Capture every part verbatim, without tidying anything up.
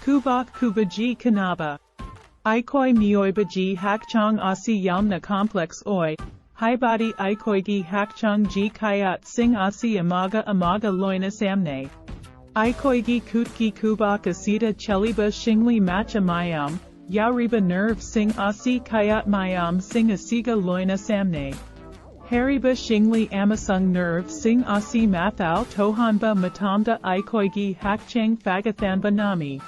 Kubak kuba ji kanaba. Aikoi mioiba ji hakchang asi yamna complex oi. Haibati aikoi gi hakchang ji kayat sing asi amaga amaga loina samne. Aikoi gi kut gi kubak asita cheliba shingli macha mayam, yauriba nerve sing asi kayat mayam sing asiga loina samne. Hariba shingli amasung nerve sing asi mathau tohanba matamda aikoi gi hakchang fagathanba nami.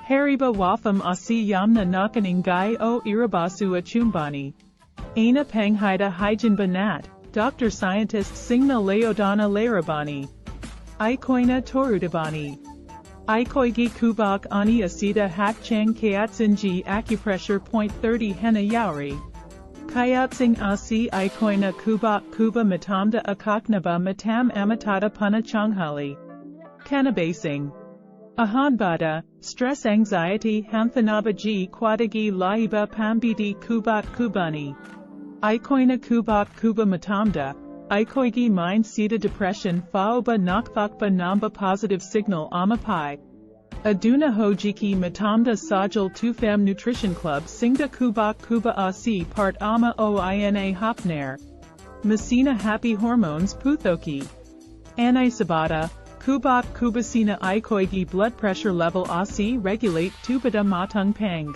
Hariba wafam asi yamna nakaning gai o irabasu achumbani. Aina panghida hygiene banat, doctor scientist singna leodana larabani. Aikoina torudabani. Aikoigi kubak ani asida hakchang kayatsinji acupressure point thirty hena yauri. Kayatsing asi aikoina kubak kuba matamda akaknaba matam amatada puna changhali. Kanabasing. Ahanbada, stress anxiety hanthanaba ji kwadagi laiba pambiti kubak kubani. Aikoina kubak kuba matamda, aikoigi mind sita depression faoba nakfakba namba positive signal amapai. Aduna hojiki matamda sajal tufam nutrition club singda kubak kuba asi part ama oina hopner. Masina happy hormones puthoki. Anai sabata, kubak kubasina aikoigi blood pressure level asi regulate tubada matung pang.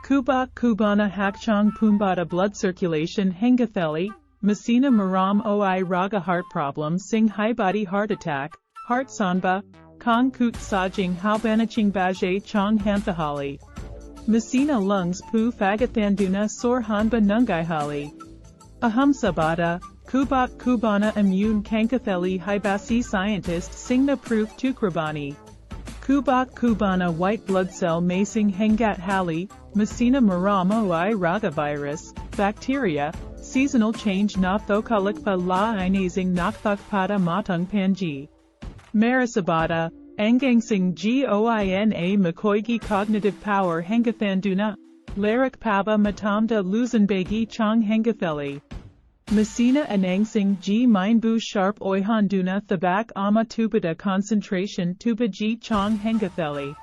Kubak kubana hakchang pumbada blood circulation hangatheli, masina maram oi raga heart problem sing haibati heart attack, heart sanba, kong kut sajing halbanaching baje chang hanthahali. Masina lungs pu fagathanduna sor hanba nungai hali. Aham sabata, kubak kubana immune kankatheli hibasi scientist singna proof tukrabani. Kubak kubana white blood cell masing hangat hali, masina marama y raga virus, bacteria, seasonal change na thokalikpa la inazing nakthakpada matung panji. Marasabata, angangsing goina makoigi cognitive power hangathanduna, larak paba matamda luzanbagi chang hangatheli. Masina anangsing ji mind bu sharp oihanduna thabak ama tubada concentration tuba ji chang hangatheli.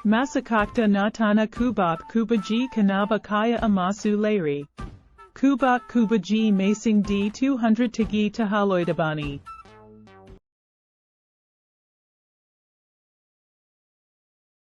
Masakakta na tana kubak kubaji kanaba kaya amasu layri. Kubak kubaji masing D two hundred tagi tahaloidabani.